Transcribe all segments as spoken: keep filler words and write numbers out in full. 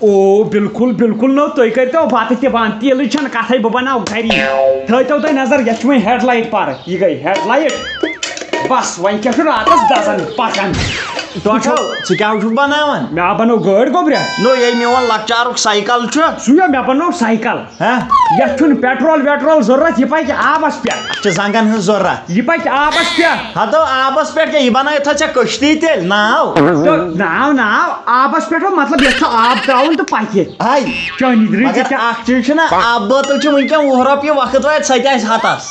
او، بالکل، بالکل نو، تُہۍ کٔرۍتو بَتہٕ تہِ بنٛد، تیٖلٕچ چھَنہٕ کَتھَے، بہٕ بَناو گَری۔ تھٲیتو تُہۍ نظر، یَتھ چھِ وۄنۍ ہٮ۪ڈ لایٹ پَرٕ، یہِ گٔے ہٮ۪ڈ لایٹ۔ بَس، وۄنۍ کیٛاہ چھُ راتَس دَزان پَکان؟ ٹوٹھو، ژٕ کیٛاہ چھُکھ بَناوان؟ مےٚ ہا بَنٲو گٲڑۍ، گوٚبریا۔ نو، یے میون لۄکچارُک سایکل چھُ۔ سُے ہا مےٚ بَنوو سایکل۔ ہہ؟ یَتھ چھُنہٕ پیٹرول ویٹرول ضوٚرَتھ، یہِ پَکہِ آبَس پٮ۪ٹھ۔ اَتھ چھِ زنٛگَن ہٕنٛز ضوٚرَتھ۔ یہِ پَکہِ آبَس پٮ۪ٹھ۔ ہَتو آبَس پٮ۪ٹھ کیٛاہ، یہِ بَنٲیِتھ ژےٚ کٔشتی تیٚلہِ ناو۔ تہٕ ناو، ناو، آبَس پٮ۪ٹھ ہو، مطلب، یَتھ چھُ آب ترٛاوُن تہٕ پَکہِ۔ ہاے۔ چٲنی درٕے مگر ژےٚ کیٛاہ؟ اَکھ چیٖز چھُنہ، آبہٕ بٲتَل چھِ وٕنکٮ۪ن وُہ رۄپیہِ، وقت واتہِ سۄ تہِ آسہِ ہَتَس۔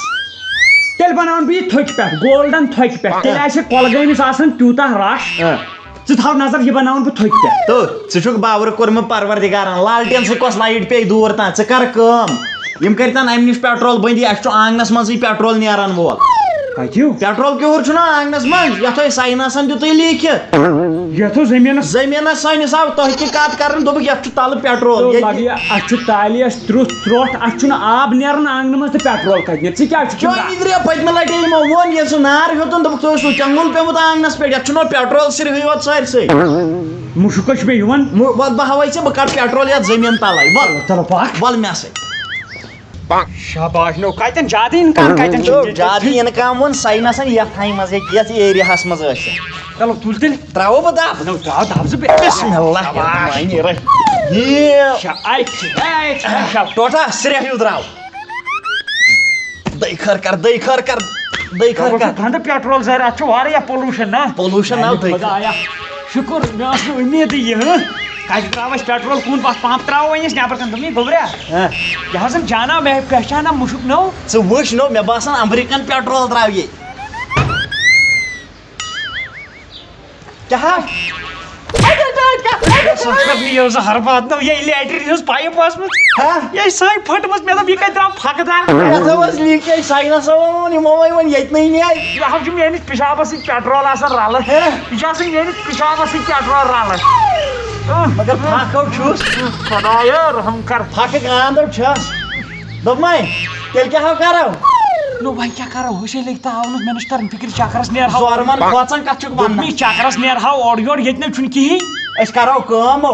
تیٚلہِ بَناوَن بہٕ یہِ تھٔکۍ پٮ۪ٹھ، گولڈَن تھٔکۍ پٮ۪ٹھ۔ تیٚلہِ آسہِ کۄلگٲمِس آسان تیوٗتاہ رَش۔ ہہ۔ ژٕ تھاو نظر، یہِ بناوَن بہٕ تھٔکۍ پٮ۪ٹھ۔ تہٕ ژٕ چھُکھ باورٕ کوٚرمُت پروردگارن، لالٹین سۭتۍ کۄس لایٹ پیٚیہِ دوٗر تام؟ ژٕ کر کٲم، یِم کٔرۍ تن اَمہِ نِش پیٹرول بٔنٛدی، اَسہِ چھُ آنٛگنس منٛزٕے پیٹرول نیران وول۔ کتہِ؟ پیٹرول کیوٗر چھُنہ آنٛگنس منٛز، یتھ ٲسۍ ساینسن دیُتُے لیٖکھِتھ۔ یتھ اوس زٔمیٖنس۔ زٔمیٖنس سٲنِس آو تحقیٖقات کرنہٕ، دوٚپُکھ یتھ چھُ تلہٕ پیٹرول۔ تو ییٚتہِ لگہِ، اَسہِ چھُ تالہِ، اَسہِ ترُتھ ترٛوٹھ، اَسہِ چھُنہٕ آب نیران آنٛگنہٕ منٛز تہٕ پیٹرول کتہِ نیرِ؟ ژٕ کیٛازِ چھُکھ چٲنی درٛے پٔتمہِ لٹہِ یِمو ووٚن، ییٚلہِ سُہ نار ہیوٚتُن، دوٚپُکھ، ژٕ اوسُکھ کیٛاہ گوٚل پیوٚمُت آنٛگنَس پٮ۪ٹھ، یَتھ چھُنہٕ پیٹرول صرفٕے یوت سٲرسٕے۔ مُشُک چھُ مےٚ یِوان۔ مُ-، وَل بہٕ ہاوَے ژےٚ، بہٕ کَڑٕ پیٹرول یَتھ زٔمیٖن تَلَے، وَل، چلو پَکھ۔ وَل مےٚ سۭتۍ۔ شاباش، نو، کَتٮ۪ن زیادٕ اِنکام، کَتٮ۪ن چھُ؟ نو، زیادٕ اِنکام ووٚن ساینَسَن یَتھ ہَے منٛز، ییٚتہِ، یَتھ ایریاہَس منٛز ٲسۍ۔ چلو، تُل تیٚلہِ۔ ترٛاوو بہٕ دَب؟ نو، ترٛاو دَب زٕ بیٚیہِ۔ بسم اللہ شاباش۔ الرحمن الرحیم۔ یہِ۔ شا-، اَے، اَے، اَے، شا-، ٹوٹھا، سرٛیٚہہ ہیوٗ درٛاو۔ دٔے خٲر کر، دٔے خٲر کر، دٔے خٲر کر۔ گنٛدٕ پیٹرول زہر، اتھ چھُ واریاہ پولوشن نا۔ پولوشن نا، میانہِ دٔے خٲر۔ خدایا، شُکُر، مےٚ ٲس نہٕ اُمیدٕے یہِ، ہہ؟ کتہِ ترٛاوو أسۍ پیٹرول، کُن پتھ پمپ ترٛاوو وۄنۍ أسۍ نٮ۪بر کن، دوٚپمَے گوٚبریا، ہہ؟ یہِ حظ چھُنہٕ جانا، مےٚ پہچانا مُشُک نوٚو۔ ژٕ وٕچھ نوٚو، مےٚ باسان امریکن پیٹرول ترٛاوِ ییٚتہِ۔ کیٛاہ؟ اَتہِ حظ چھِ، اَتہِ چھِ، اَتہِ چھِ۔ یہِ ٲس ہرباتھ نہٕ، یہِ لیٹرِن ہٕنٛز پایِپ ٲسمٕژ۔ ہا؟ یہِ ٲس سۄے پھٔٹمٕژ، مےٚ دوٚپ، یہِ کَتہِ درٛاو پھَکہٕ دار؟ یَتھ حظ ٲس لیٖکیج، ساینَس ووٚن، یِمو وَے ووٚن، ییٚتہِ نٕے نیرِ۔ یہِ حظ چھُ میٛٲنِس پِشابَس سۭتۍ پیٹرول آسان رَلہٕ۔ ہا؟ یہِ چھُ آسان میٛٲنِس پِشابَس سۭتۍ پیٹرول رَلہٕ۔ مگر پھَکھ ہو چھُس۔ خۄدایا، رحم کر۔ پھَکھ گانٛدَو چھَس۔ دوٚپمَے، تیٚلہِ کیٛاہ ہو کَرو؟ نو، وۄنۍ کیٛاہ کَرو؟ ہُشے لٔگۍ تہٕ آو نہٕ، مےٚ نہ چھُ تَران فِکرِ، چَکرَس نیرہاو۔ زورٕ من کھوژان کَتھ چھُکھ وَنان؟ دوٚپمَے، چَکرَس نیرہاو اورٕ یورٕ، ییٚتہِ نہ چھُنہٕ کِہیٖنۍ۔ أسۍ کَرو کٲم، ہو،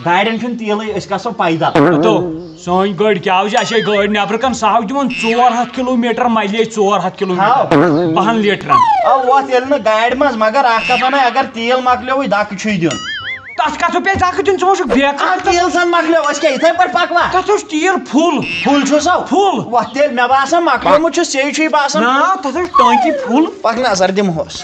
گاڑٮ۪ن چھُنہٕ تیٖلٕے، أسۍ گژھو پیدل۔ ہتو، سٲنۍ گٲڑۍ کیٛاہ حظ چھِ؟ اَسہِ ہے گٲڑۍ نٮ۪برٕ کَن، سۄ حظ دِوان ژور ہَتھ کِلوٗ میٖٹر مایلیج، ژور ہَتھ کِلوٗ میٖٹر، ہاو۔ بَہَن لیٖٹرَن۔ آ، وَتھ ییٚلہِ نہٕ گاڑِ منٛز، مگر اَکھ کَتھ وَنَے، اگر تیٖل مۄکلیووُے، دَکہٕ چھُے دیُن۔ تَتھ کَتھ پیٚیہِ دَکہٕ دیُن؟ ژٕ ما چھُکھ بیکار؟ آ، تیٖل سان مۄکلیو، أسۍ کیٛاہ یِتھَے پٲٹھۍ پَکوا؟ تَتھ اوس تیٖل فُل۔ فُل چھُ سا؟ فُل۔ وَتھ تیٚلہِ مےٚ باسان مۄکلیومُت چھُ، ژےٚ چھُے باسان۔ نا، تَتھ ٲس ٹانکی فُل۔ پَکھ نظر دِمہوس۔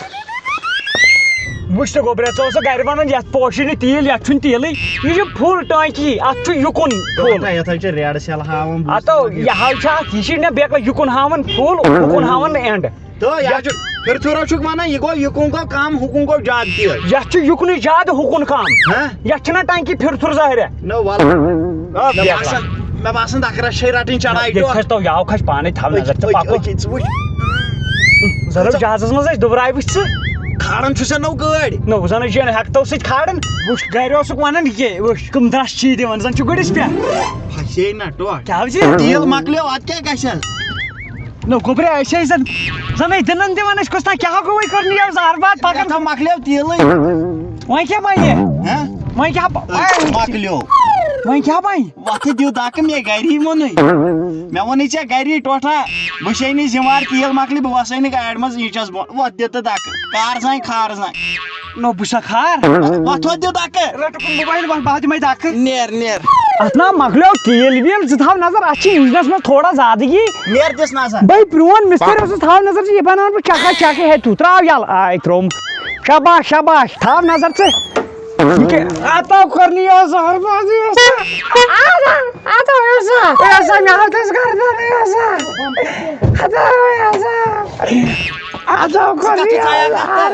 وٕچھ تہٕ گوٚبریا، ژٕ اوسُکھ گَرِ وَنان، یَتھ پوشہِ نہٕ تیٖل، یَتھ چھُنہٕ تیٖلٕے۔ یہِ چھُ فُل ٹانکی، اَتھ چھُ یُکُن فُل۔ یَتھ حظ چھِ ریڈ سیل ہاوان، بوٗزتھٕ ہَتو، ما یہِ حظ چھِ اَتھ، یہِ چھِ نہ بیکلا یُکُن ہاوان فُل، اُکُن ہاوان اینڈ۔ تو یہِ حظ چھُ پھِرتھُرو چھُکھ وَنان، یہِ گوٚو یُکُن گوٚو کَم، ہُکُن گوٚو زیادٕ تیز۔ یَتھ چھُ یُکنُے زیادٕ، ہُکُن کَم۔ ہہ؟ یَتھ چھِنہ ٹانکی پھِرتھُر ظٲہرہ۔ نہ وَلہٕ۔ آ، مےٚ بیکلا۔ باسان، مےٚ باسان دَکرَس چھے رَٹٕنۍ چڑھاے، ییٚتہِ ٹوٹھ۔ کھَس تو یاو کھَس پانَے، تھاو نظر ژٕ أکۍ، پَکو۔ أکۍ، أکۍ، ژٕ وٕچھ۔ زَنہٕ جہازَس منٛز ٲسۍ دُبراے وٕچھ ژٕ۔ کھاران چھُ ژےٚ نٔو گٲڑۍ۔ نہ، زَنہٕ چھِ ہٮ۪کتو سۭتۍ کھاران۔ وٕچھ، گَرِ اوسُکھ وَنان یہِ کیٛاہ، وٕچھ، کٕم درٛس چھی دِوان، زَنہٕ چھُ گُرِس پٮ۪ٹھ۔ پھَسے نہ ٹوٹھ۔ کیٛاہ حظ یہِ؟ تیٖل مۄکلیو، اَدٕ کیٛاہ گژھِ؟ نو گوٚبریا، أسۍ ٲسۍ زن، زن أسۍ دِنن دِوان، أسۍ کُس تام کیٛاہ گوٚوٕے کٔر نہٕ یہِ زہر باد پکان۔ تھا مۄکلیو تیٖلٕے۔ وۄنۍ کیٛاہ بنہِ؟ ہہ؟ وۄنۍ کیٛاہ ب-، تہٕ مۄکلیو۔ وۄنۍ کیٛاہ بنہِ؟ وۄتھٕ دِیِو دکہٕ، مےٚ گری ووٚنُے۔ مےٚ ووٚنُے ژےٚ گری ٹوٹھا، بہٕ چھسے نہٕ ذمہٕ وار، تیٖل مۄکلہِ، بہٕ وسے نہٕ گاڑِ منٛز اینچس بۄن۔ وۄتھ دِ تہٕ دکہٕ، کار زانہِ خار زانہِ۔ نو بہٕ چھُسا خار؟ وۄتھ، وۄتھ دِ دکہٕ۔ رٹہٕ کُن موبایل، وۄتھ، بہٕ ہا دِمے دکہٕ۔ نیر، نیر۔ اتھ نا مۄکلیو تیٖل ویٖل، ژٕ تھاو نظر، اتھ چھِ انجنس منٛز تھوڑا زیادٕ یی۔ نیر دِس نظر۔ بے پرون مستری اوسُس، تھاو نظر، ژٕ یہِ بناوان بہٕ چکا چکے ہے، تھو تراو یلہٕ، آے تروم۔ شاباش، شاباش، تھاو نظر ژٕ۔ یہِ کیٛاہ؟ اتھ آو کرنی یہِ زہر بازی یہِ۔ اتھ آو، اتھ آو یہِ زہر۔ یہِ زہر، مےٚ ہاو تس گردن یہِ زہر۔ اتھ آو یہِ زہر۔ اتھ آو کرنی یہِ زہر۔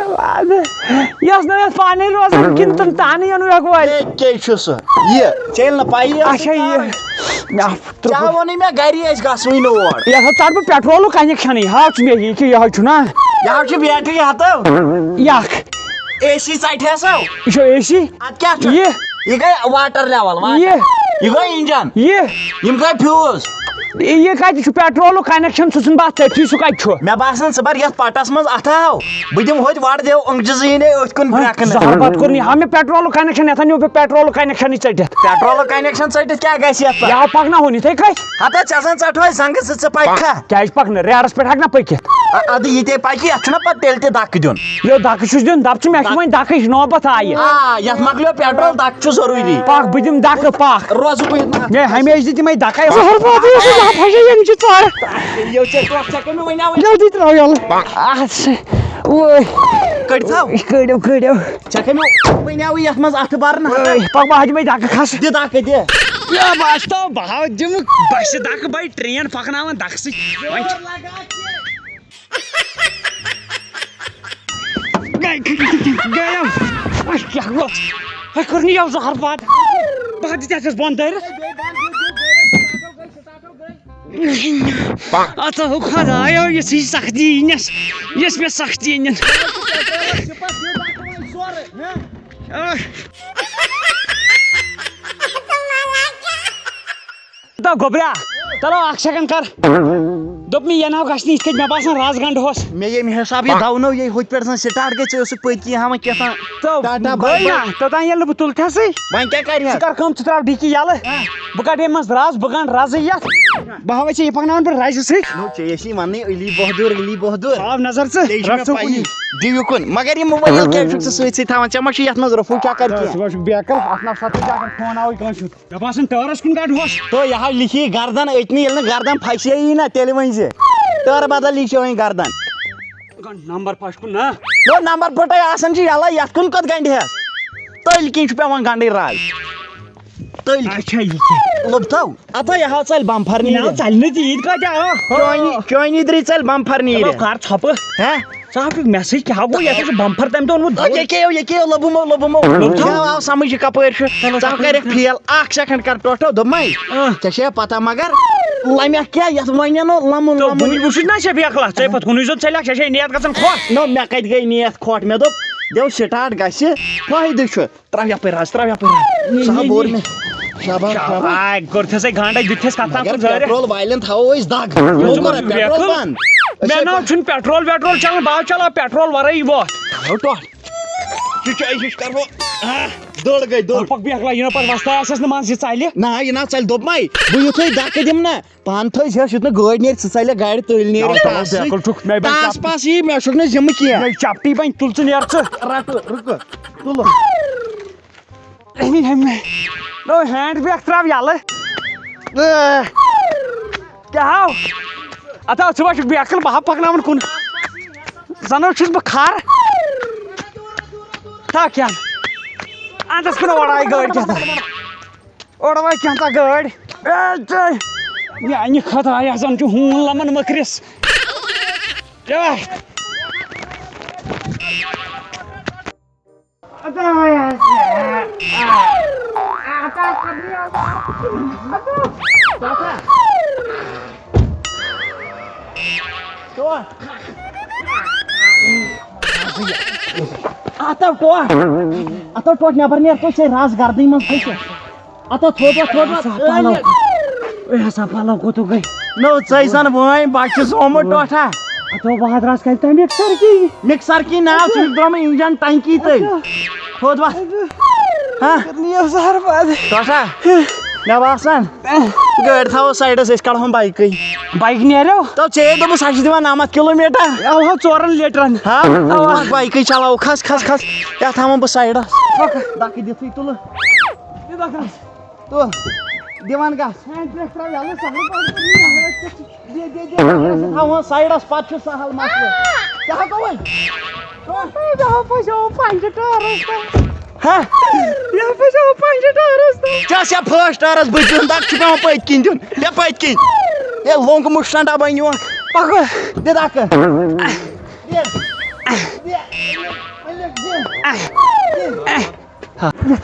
یۄس نہٕ یتھ پانے روزان کِنہٕ تِم تانٕے یَنہٕ یَکھ وٲلۍ۔ یے کیٛاہ چھُ سُہ؟ یہِ، ژےٚ ییٚلہِ نہٕ پَیی ٲس اچھا، یہِ۔ کارٕے۔ مےٚ آو ترٛوو۔ ژےٚ ووٚنُے مےٚ گَری أسۍ گژھوٕے نہٕ اور۔ یَتھ حظ ژَٹہٕ بہٕ پیٹرولُک کنیکشنٕے۔ ہاو چھُ مےٚ یہِ کہِ یِہوٚے چھُنا؟ یہِ حظ چھِ بیٹری ہَتو۔ یَکھ۔ اے سی ژَٹہِ ہسا۔ یہِ چھُ اے سی؟ اَدٕ کیٛاہ چھُ؟ یہِ؟ یہِ گٔے واٹر لیول، واٹر۔ یہِ؟ یہِ گوٚو انجن۔ یہِ؟ یِم گٔے فیوز۔ یہِ کتہِ چھُ پیٹرولُک کنیکشن؟ سُہ چھُنہٕ بہٕ اتھ ژٔٹتھٕے، سُہ کتہِ چھُ؟ مےٚ باسان، ژٕ بر یتھ پٹس منٛز اتھٕ ہاو، بہٕ دِمہٕ ہوٚتۍ وۄٹھ دِیو أنٛگجہِ زٕ یِنَے أتھۍ کُن برٛکھ کٕنہٕ۔ زہر بتہٕ کوٚر نہٕ یہِ ہاو مےٚ پیٹرولُک کنیکشن، یتھ ہن نیوٗ مےٚ پیٹرولُک کنیکشنٕے ژٔٹِتھ۔ پیٹرولُک کنیکشن ژٔٹِتھ کیٛاہ گژھِ یتھ پتہٕ؟ یہِ ہاو پکناوُن یِتھے کٔنۍ۔ ہتا ژےٚ زن ژٹہوے زنٛگہٕ زٕ، ژٕ پککھا؟ کیٛازِ پکنہٕ؟ ریڈس پٮ۪ٹھ ہٮ۪کہٕ نا پٔکِتھ؟ آ، ادٕ یہِ تے پکہِ، یتھ چھُنہ پتہٕ تیٚلہِ تہِ دکہٕ دیُن۔ یو دکہٕ چھُس دیُن، دپہٕ چھُ مےٚ چھُ وۄنۍ دکٕچ نوبت آیہِ۔ آ، یتھ مۄکلیو پیٹرول، دکہٕ چھُ ضروٗری۔ پکھ، بہٕ دِمہٕ دکہٕ، پکھ۔ روزٕ بہٕ ییٚتہِ نہ۔ مےٚ ہمیشہِ دِتۍ یِمے دکے۔ زہر باد یُس زہر پھجے ییٚمہِ چہِ ژارٕ۔ یو ژےٚ ٹۄپھ، ژےٚ کٔمۍ وَنیٛاوُے؟ جلدی ترٛاو یَلہٕ۔ اَتھ سۭتۍ۔ اوے۔ کٔڑۍ تھاو۔ کٔڑِو، کٔڑِو۔ ژےٚ کٔمۍ وَنیٛاوُے یَتھ منٛز اَتھٕ بَرنہٕ؟ اوے، پَکھ بہٕ ہَجہِ مَے دَکہٕ کھَس۔ دِ دَکہٕ، دِ۔ یا بہٕ اَسہِ تو بہٕ ہاو دِمہٕ بَسہِ دَکہٕ، بَے ٹرٛین پَکناوان دَکہٕ سۭتۍ۔ وۄنۍ چھِ گٔیَم۔ وۄنۍ کیٛاہ گوٚو؟ وۄنۍ کوٚر نہٕ یَو زہر باد۔ بہٕ ہا دِتھ اَتھَس بۄن دٲرِتھ۔ اَتھ ہو خۄدایو، یِژھ ہِش سختی یِنَس، یۄس مےٚ سختی أنِن۔ تو گوٚبرا، چلو اکھ سیکنڈ کر۔ دوٚپ مےٚ، یہِ ناو گژھِ نہٕ یِتھ کٔنۍ، مےٚ باسان رز گنڈٕ ہوس۔ مےٚ ییٚمہِ حساب یہِ دونو یہِ ہُتہِ پٮ۪ٹھ زن سٹارٹ گٔے، ژےٚ اوسُکھ پٔتۍ کِنۍ ہاوان کیٛاہ تام تو ٹاٹا گٔے بایک۔ نا، توٚتام ییٚلہِ نہٕ بہٕ تُلتھسٕے۔ وۄنۍ کیٛاہ کرِ ژٕ ہا؟ کر کٲم، ژٕ تراو ڈِکی یَلہٕ۔ ہہ۔ بہٕ کڑٕ ییٚمہِ منٛز رز، بہٕ گنڈٕ رزٕے یتھ۔ بہٕ ہاوے ژےٚ یہِ پکناوان بہٕ رزِ سۭتۍ۔ نو، ژےٚ ٲسی وننٕے علی بہدُر، علی بہدُر۔ آو نظر ژٕ، ژےٚ چھِ مےٚ رژھو پَیی۔ کُنی۔ دِیِو کُن۔ مگر یہِ موبایل کیٛازِ چھُکھ ژٕ سۭتۍ سۭتۍ تھاوان؟ ژےٚ ما چھُ یتھ منٛز رفو کیٛاہ کرِ ژٕ کینٛہہ؟ ما چھُکھ بیکل، اتھ نفسا تہِ چھُ آسان فون آوٕے کٲنٛسہِ ہُنٛد۔ مےٚ باسان ٹٲرس کُن کڑ ہوس۔ تو یہِ ہا لیکھی گردن أتنی، ییٚلہِ نہٕ گردن پھسے یی نا، تیٚلہِ ؤنۍ زِ۔ ٹٲر بدل لیکھِ وۄنۍ گردن۔ نمبر پھش کُن نا۔ نو نمبر پھٹے آسان چھِ یَلے، یتھ کُن کتھ گنڈِ ہٮ۪س؟ تٔلۍ کِنۍ چھُ پٮ۪وان گنڈٕنۍ رز۔ تٔلۍ۔ اچھا، یہِ کیٛاہ؟ لوٚب تھو۔ اتا یہِ ہا ژلہِ بمفر یہِ نہ نیٖرِتھ۔ ژلہِ نہٕ تیٖتۍ کتہِ آو؟ چٲنی، چٲنی درٕے ژلہِ بمفر چلو، نیٖرِتھ۔ کر ژھۄپہٕ۔ ہہ؟ ژٕ ہا چھُکھ مےٚ سۭتۍ کیٛاہ گوٚو؟ یَتھ اوس بمفر تَمہِ دۄہ اوٚنمُت آ، دَوُن۔ ییٚکے یو، ییٚکے یو، لوٚبُمو، لوٚبُمو۔ لوٚب تھو۔ مےٚ آو سمجھ یہِ کپٲرۍ چھُ۔ چلو، ژٕ ہا تَپٲرۍ کَرٮ۪کھ کَر۔ فیل۔ اکھ سیکنڈ کر ٹوٹھو، دوٚپمَے۔ آ۔ ژےٚ چھےٚ پتہ مگر لَمٮ۪کھ کیٛاہ یَتھ وَنہِ نو لَمُن، تو لَمُن۔ بہٕ وٕچھُس نا ژےٚ بیکلا، ژَے پَتہٕ کُنُے زوٚن ژَلٮ۪کھ، ژےٚ چھے نیت گژھان خۄش۔ نو، مےٚ کَتہِ گٔے نیت کھۄٹ؟ مےٚ دوٚپ، دِو سٹارٹ گژھِ، فٲیدٕ چھُ۔ ترٛاو یپٲرۍ رز، ترٛاو یپٲرۍ رز۔ نہ، سا نہ، بوٚر نہ۔ مےٚ۔ شاباش، شاباش۔ آے، کوٚر تھے سا گانڈے، دیُت تھس کتھ تام مگر کُن زٲرِتھ۔ پیٹرول والٮ۪ن تھاوو أسۍ دگ۔ یہِ چھُ یِمو کوٚر مےٚ پیٹرول پیٹرول۔ بنٛد۔ أسۍ مےٚ ہے نہ حظ چھُنہٕ پیٹرول ویٹرول چلان، بہٕ حظ چلاو پیٹرول ورٲیی وۄٹھ۔ تھاو ٹۄٹھ۔ یہِ چھُ، یہِ چھُ کرو۔ آہ، دٔڑ گٔے، دٔڑ۔ پکھ بیکھ لگہِ نہٕ پتہٕ وۄستہٕ آسٮ۪س نہٕ منٛز یہِ ژلہِ۔ نہ، یہِ نہ ژلہِ، دوٚپمَے، بہٕ یُتھُے دَکہٕ دِمہٕ نہ، پانہٕ تھٲوزِ ہٮ۪س، یُتھ نہٕ گٲڑۍ نیرِ، ژٕ ژَلہِ گاڑِ تٔلۍ نیرِ تَوَے تَوَے ٹاس سۭتۍ۔ بیکُل چھُکھ مےٚ باسان۔ ٹاس پاس یی، مےٚ چھُکھ نہٕ ذِمہٕ کینٛہہ۔ یہِ چپٹی بَنہِ، تُل ژٕ نیر ژٕ۔ رَٹہٕ، رُکہٕ، تُلہٕ۔ اَمی، اَمی۔ نو ہینڈ بیگ ترٛاو یَلہٕ۔ اے، کیٛاہ ہاو؟ اَتھ ہاو، ژٕ ما چھُکھ بیکٕل، بہٕ ہا پَکناوَن کُن۔ زَنہٕ چھُس بہٕ کھَر۔ تھا کیٛاہ؟ اَندَس کُن وَڑایہِ گٲڑۍ کیٛاہ تام۔ اورٕ وٲے کینٛژھا گٲڑۍ۔ اے، ژے۔ میٛانہِ خۄدایہ، زَن چھُ ہوٗن لَمان مٔکرِس۔ اے۔ اتھ آو ٹوٹھ۔ اتھ آو ٹوٹھ، نٮ۪بر نیر، تُہۍ چھے رز گردنہِ منٛز پھٔسِتھ۔ اتھ آو تھوٚد وۄتھ، تھوٚد وۄتھ۔ اے ہسا پلو، اے ہسا پلو کوٚتُکھ گٔے؟ نو، ژے زن وٲنۍ بچہِ زومُت ٹوٹھا۔ اتھ آو واد رز کتہِ تام مکسر کی؟ مکسر کی ناو، ژٕ چھُکھ درٛامُت انجن ٹنکی تٔلۍ۔ اچھا۔ تھوٚد وۄتھ۔ اچھا۔ ہاں؟ کر نِیو سہر پتہٕ۔ ٹوٹھا، مےٚ باسان، گٲڑۍ تھاوو سایڈس، أسۍ کڑہون بایکٕے۔ بایک نیرو؟ تو ژےٚ دوٚپُس، سۄ چھِ دِوان نَمَتھ کِلوٗ میٖٹر۔ اَوا، ژورَن لیٖٹرَن۔ ہاں؟ اَوا۔ بایکٕے چلاوو، کھس، کھس، کھس۔ یَتھ تھاوَن بہٕ سایڈس۔ پَکھ۔ دَکہٕ دِتھٕے تُلہٕ۔ یہِ دَکہٕ حظ۔ تُل۔ دِوان گژھ۔ ہینڈ بریک ترٛاو یَلہٕ، سہل پَہَن کٔرِو یہِ۔ دِ، دِ، دِ، دِ۔ تھاوہون سایڈس، پَتہٕ چھُ سہل مسلہٕ۔ کیٛاہ گوٚوُے؟ مےٚ ہا پھسیو پنجہِ ٹٲرَس تَل۔ ہا؟ مےٚ ہا پھسیو پنجہِ ٹٲرَس تَل۔ ژےٚ آسیا فٲسٹ ٹٲرَس بٕتھِ دِیُن، دَکہٕ چھُ پٮ۪وان پٔتۍ کِنۍ دیُن۔ بیٚیہِ پٔتۍ کِنۍ۔ ہے، لوٚنٛگ مُشٹَن ڈَبَن یوت۔ پَکھ۔ دِ دَکہٕ۔ دِ۔ دِ۔ دِ۔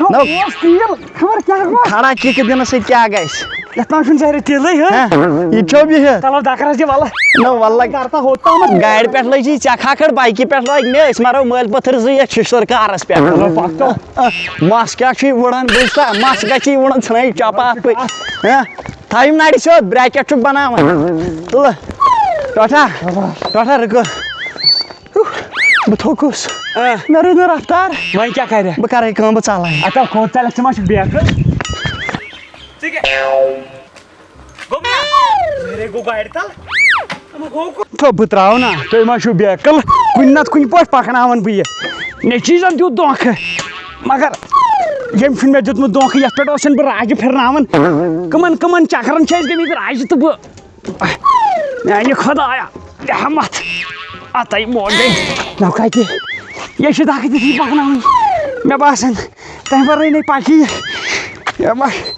نو۔ اوس تیٖل، خبر کیٛاہ گوٚو۔ کھڑا کِکہٕ دِنہٕ سۭتۍ کیٛاہ گژھِ؟ یَتھ منٛز چھُنہٕ زہرِ تیٖلٕے، ہہ؟ ہہ؟ یہِ چھو بِہِتھ۔ چلو دَکرَس دِ وَلہٕ۔ نو وَلہٕ۔ کَر تہٕ ہوٚت تامَتھ۔ گاڑِ پٮ۪ٹھ لٔج یہِ ژےٚ کھکھٕر، بایکہِ پٮ۪ٹھ لٲگۍ مےٚ، أسۍ مَرو مٲلۍ پٔتھٕر زٕ یَتھ شِشتٕر کارَس پٮ۪ٹھ۔ چلو پَکھ تو۔ مَس کیٛاہ چھُے وُڑان، بوٗزتھا؟ مَس کیٛاہ چھُے وُڑان، ژھٕنَے چۄپہٕ اَتھ پٲٹھۍ۔ ہہ؟ تھاو یِم نَرِ سیوٚد، bracket چھُکھ بَناوان۔ تُلہٕ۔ ٹۄٹھا، ٹۄٹھا رُکہٕ۔ بہٕ تھوٚکُس۔ آ۔ مےٚ روٗز نہٕ رفتار۔ وۄنۍ کیٛاہ کَرِ؟ بہٕ کَرَے کٲم، بہٕ ژَلَے۔ اَتھ ہا کوٚت ژَلَکھ؟ ژٕ ما چھُکھ بیقٕل؟ ژٕ کیٛاہ؟ گوٚو کیٛاہ؟ میرے گوٚو گاڑِ تَل۔ تھو، بہٕ ترٛاوٕ نا۔ تُہۍ ما چھِو بیقٕل؟ کُنہِ نَتہٕ کُنہِ پٲٹھۍ پَکناوَن بہٕ یہِ۔ مےٚ چھِ یہِ زَن دیُت دھوکہٕ۔ مگر ییٚمۍ چھُنہٕ مےٚ دیُتمُت دھوکہٕ، یَتھ پٮ۪ٹھ اوسُن بہٕ راجہِ پھِرناوان۔ کٕمَن کٕمَن چَکرَن چھِ أسۍ گٔمٕتۍ راجہِ تہٕ بہٕ۔ میٛانہِ خۄدایا، رحمت۔ اَتَے موج گٔے۔ نَو کَتہِ؟ یہِ چھِ دَکہٕ دِتھ یہِ پَکناوٕنۍ۔ مےٚ باسان، تَمہِ وَرٲے نَے پَکہِ یہِ۔ یہِ ما-،